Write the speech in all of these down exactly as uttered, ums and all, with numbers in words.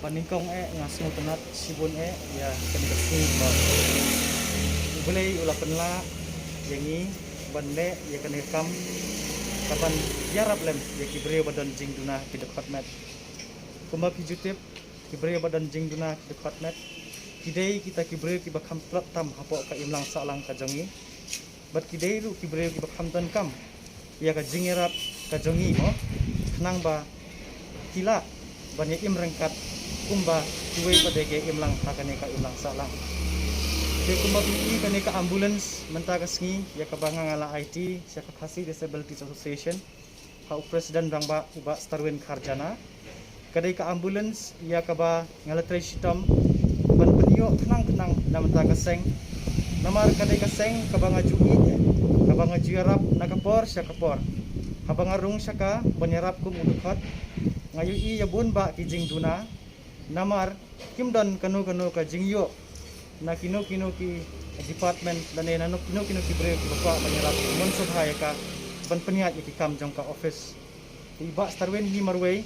Ba nyngkong eh nga sngewtynnat shibun eh ïa kane ka sngi ba U Blei u la pynlah ïa ngi ban leh ïa kane ka kam kaban ïarap lem ïa ki briew ba don jingduna ki dkhot met. Kumba phi ju tip, ki briew ba don jingduna ki dkhot met ki dei kita ki briew kiba kham tlot tam hapoh ka imlang sahlang ka jong ngi. Bad ki dei ruh ki briew kiba kham donkam ïa ka jingïarap ka jong ngi mo, khnang ba ki lah ban ïa im ryngkat kumba kiwei pat de ki im lang ha kane ka imlang sahlang. Te kumba phi i, kane ka ambulance mynta ka sngi ïa kaba nga nga la aiti sha ka Khasi Disabilities Association ha u President Rangbah u Bah Starwin Kharjana. Ka dei ka ambulance ïa kaba nga la trei shitom ban pynïoh khnang khnang na mynta ka seng. Namar ka dei ka seng kaba nga ju ïeit, kaba nga ju ïarap na ka por sha ka por. Haba nga rung sha ka ban ïarap kum u dkhot, nga ïohi ïa bun bah ki jingduna. Namar kim don kano kano ka jingïoh na kino kino ki department lane na kino kino ki briew kiba kwah ban ïarap mon sngewbha ïa ka ban pynïaid ïa ki kam jong ka office. I Bah Starwin hi marwei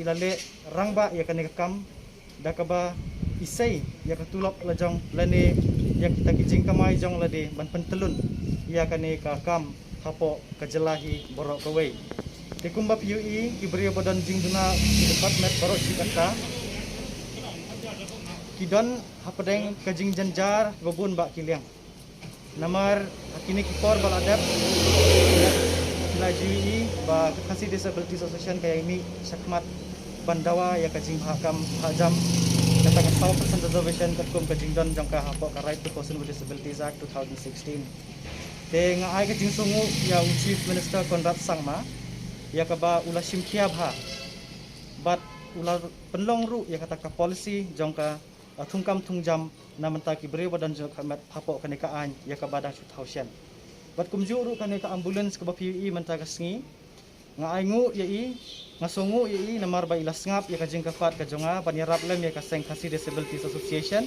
i la leh rangbah ïa kane ka kam da kaba i sei ïa ka tulop la jong lane ïa kita ki jingkamai jong lade ban pyntyllun ïa kane ka kam hapoh ka jylla hi baroh kawei. Te kumba phi ïohi, ki briew ba don jingduna ki dkhot met baroh shi katta ki don hapdeng ka jingjynjar ba bun bah ki liang. Namar ha kine ki por ba la dep ki la ju ïohi ba ka Khasi Disabilities Association ka ïa mih shakhmat ban dawa ïa ka jingbha kam bha jam, kata ka saw percent reservation katkum ka jingdon jong ka hapoh ka Right to Person with Disabilities Act two thousand sixteen. Te nga ai ka jingsngewnguh ïa u Chief Minister Conrad Sangma ïa kaba u la shim khia bha bad u la pynlong ruh ïa kata ka policy jong ka, uh, thungkam thungjam na mynta ki briew ba don jingdkhot met hapoh kane ka aiñ ïa kaba dang shu thaw shen. Bad kumjuh ruh kane ka ambulance kaba phi ïohi mynta ka sngi, nga ai nguh ïa i, nga sngewnguh ïa i namar ba i la sngap ïa ka jingkyrpad ka jong nga ban ïarap lem ïa ka seng Khasi Disabilities Association.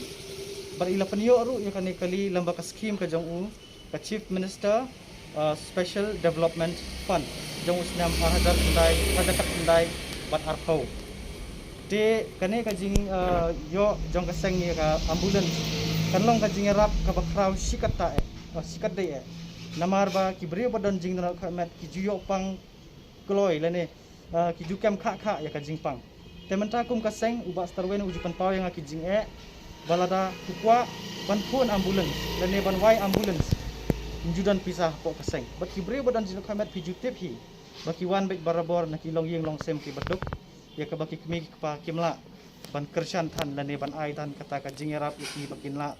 Bad i la pynïoh ruh ïa kane kali lyngba ka skhim ka jong u, ka Chief Minister, uh, Special Development Fund jong u snem ar hajar khyndai, ar hajar khyndai bad arphew. Te kane ka jing, uh, ïoh jong ka seng ïa ka ambulance kan long ka jingïarap kaba khraw shi katta eh, uh, shi katdei eh. Namar ba ki briew ba don jingdkhot met ki ju ïoh pang kloi lane, uh, ki ju kem khah khah ïa ka jingpang. Te mynta kum ka seng u Bah Starwin u ju pynpaw ïa nga ki jingeh ba lada u kwah ban phone ambulance lane ban wai ambulance, ngi ju don pisa hapoh ka seng. Bad ki briew ba don jingdkhot met phi ju tip hi ba ki wan beit barabor na ki longïing longsem kiba duk ïa kaba ki kmie ki kpa kim lah ban kyrshan than lane ban ai than kata ka jingïarap ïa ki ba kin lah,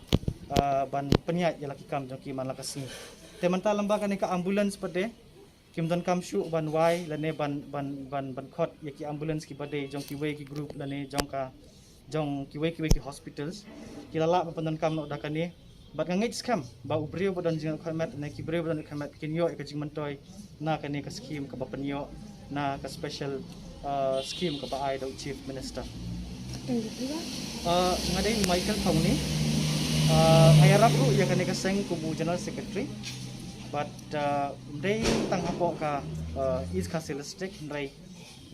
ah, ban pynïaid ïa la ki kam jong ki man la ka sngi. Te mynta lyngba kane ka ambulance pat de kim donkam shuh ban wai lane ban, ban, ban, ban khot ïa ki ambulance kiba dei jong kiwei ki group lane jong ka, jong kiwei kiwei ki hospitals. Ki la lah ban pyndonkam noh da kane. Bad nga ngeit skhem ba u briew ba don jingdkhot met ne ki briew ba don jingdkhot met kin ïoh ïa ka jingmyntoi na kane ka skhim kaba pynïoh na ka special, uh, skhim kaba ai da u Chief Minister. Uh, nga dei Michael Thongni. Uh, nga ïarap ruh ïa kane ka seng kum u General Secretary. Bad, uh, ym dei tang hapoh ka, uh, East Khasi Hills District, hynrei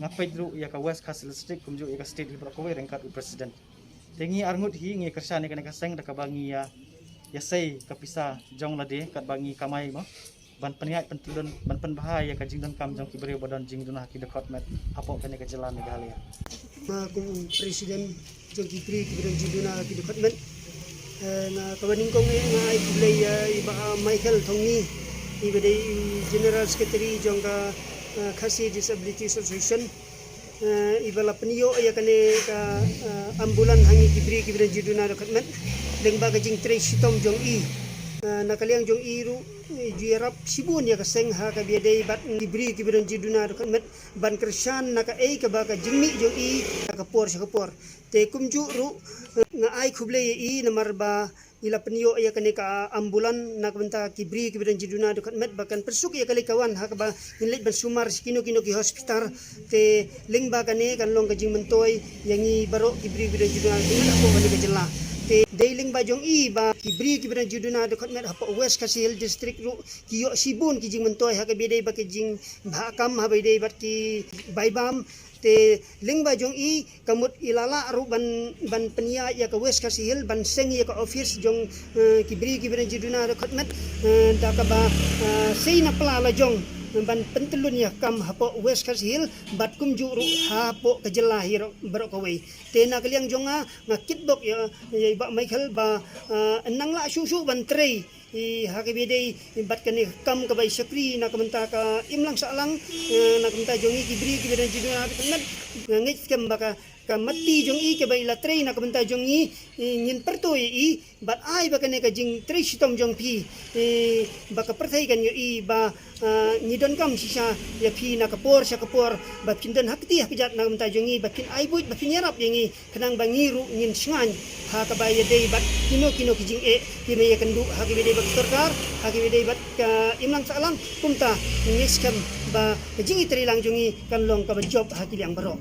nga peit ruh ïa ka West Khasi Hills District kumjuh ïa ka state hi baroh kawei ryngkat u President. Te ngi arngut hi ngi kyrshan ïa kane ka seng da kaba ngi ïa, ïa sei ka pisa jong lade katba ngi kamai mo ban pynïaid pyntyllun ban pynbha ïa ka jingdonkam jong ki briew ba don jingduna ki dkhot met hapoh kane ka jylla Meghalaya. Nga kum u President jong ki briew kiba don jingduna ki dkhot met, eh, nga kaba nyngkong eh nga ai khublei ïa i Bah Michael Thongni, iba dei i General Secretary jong ka, eh, Khasi Disabilities Association. Eh, iba la pynïoh ïa kane ka, eh, ambulance ha ngi ki briew kiba don jingduna dkhot met lyngba ka jingtrei shitom jong i. Eh, na ka liang jong i ruh, eh, ju ïarap shibun ïa ka seng ha kaba ïadei bad ki briew kiba don jingduna dkhot met ban kyrshan na kaei kaba ka jingmih jong i na ka por sha ka por. Te kumjuh ruh, eh, nga ai khublei ïa i namar ba i la pynïoh ïa kane ka ambulance na ka bynta ki briew kiba don jingduna dkhot met ba kan pynsuk ïa ka leit ka wan ha kaba ngin leit ban sumar sha kino kino ki hospital. Te lyngba kane kan long ka jingmyntoi ïa ngi baroh ki briew kiba don jingduna dkhot met hapoh kane ka jylla. Te dei lyngba jong i ba ki briew kiba don jingduna dkhot met hapoh West Khasi Hills District ruh ki ïoh shibun ki jingmyntoi ha kaba ïadei bad ki jingbhah kam, ha kaba ïadei bad ki bai bam. Te lyngba jong i ka mut i la lah ruh ban, ban pynïaid ïa ka West Khasi Hills, ban seng ïa ka office jong, eh, ki briew kiba don jingduna dkhot met, eh, da kaba, eh, sei na pla la jong, eh, ban pyntyllun ïa ka kam hapoh West Khasi Hills bad kumjuh ruh hapoh ka jylla hi ruh baroh kawei. Te na ka liang jong nga, nga kitbok ïa, ïa i Bah Michael ba, eh, yn nang lah shuh shuh ban trei, i ha kaba ïadei bad kane ka kam kaba i shakri na ka bynta ka imlang sahlang, eh, na ka bynta jong i ki briew kiba don jingduna dkhot met. Nga ngeit skhem ba ka, ka mati jong i kaba i la trei na ka bynta jong i, i ngin pyrto ïa i, bad ai ba kane ka jingtrei shitom jong phi, i ba ka pyrthei kan ïohi ba, ah, ngi donkam shisha ïa phi na ka por sha ka por, ba phin don ha kti ha kjat na ka bynta jong i, ba phin ai buit, ba phin ïarap ïa ngi, khnang ba ngi ruh ngin shngaiñ ha kaba ïadei bad kino kino ki jingeh kiba ïakynduh ha kaba ïadei bad ka sorkar, ha kaba ïadei bad ka imlang sahlang. Kumta ngi ngeit skhem ba ka jingïatreilang jong i kan long kaba jop ha ki liang baroh.